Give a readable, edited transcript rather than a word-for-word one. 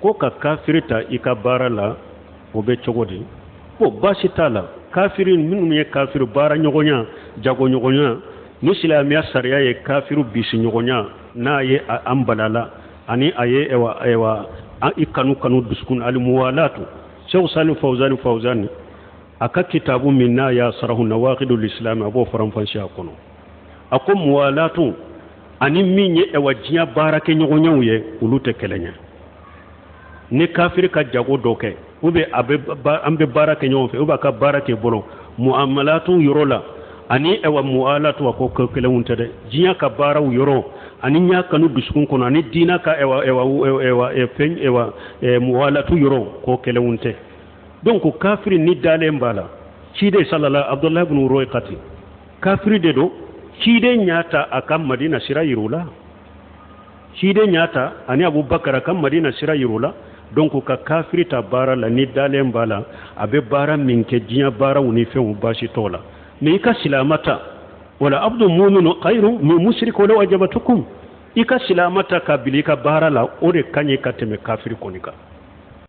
Ko ka kafiri ta i ka baara la, o bɛ cogo di? Bon, baasi t'a la. Kafiri minnu ye kafiri baara ɲɔgɔnya, jagoɲɔgɔnya, ni silamɛya sariya ye kafiri bisiɲɔgɔnya n'a ye an balala ani a ye ɛwa ɛwa i kanu kanu dusukun alimuwalatu. Seku Salihu Fawzani Fawzani a ka kitabu min n'a y'a sarahu Nawakidul Islam, a b'o faranfasiya kɔnɔ. A ko muwalatu ani min ye ɛwa diɲɛ baarakɛɲɔgɔnyaw ye, olu tɛ kelen ye. Ni kafiri ka jago dɔ kɛ, ou bien a bɛ an bɛ baara kɛ ɲɔgɔn fɛ, ou bien a ka baara kɛ bolo muamalatu yɔrɔ la ani ɛwa muwalatu, a ko ko kelenw tɛ dɛ. Diɲɛ ka baaraw yɔrɔ ani n y'a kanu dusukun kɔnɔ ani diina ka ɛwa ɛwa ɛwa fɛn ɛwa muwalatu yɔrɔ, ko kelenw tɛ. Donc kafiri ni dalen b'a la, ciden salala Abdullahi ibn Urayqati kafiri de don, ciden y'a ta a ka Madina sira yir'u la, ciden y'a ta ani Abubakar ka Madina sira yir'u la. Donc ka kafiri ta baara la, ni dalen b'a la a bɛ baara min kɛ, diɲɛ baaraw ni fɛnw, baasi t'o la. Mais i ka silama ta, wala abdu muminu khayru min mushrik walaw ajabatukum, i ka silama ta ka bila i ka baara la, o de ka ɲi ka tɛmɛ kafiri kɔni kan.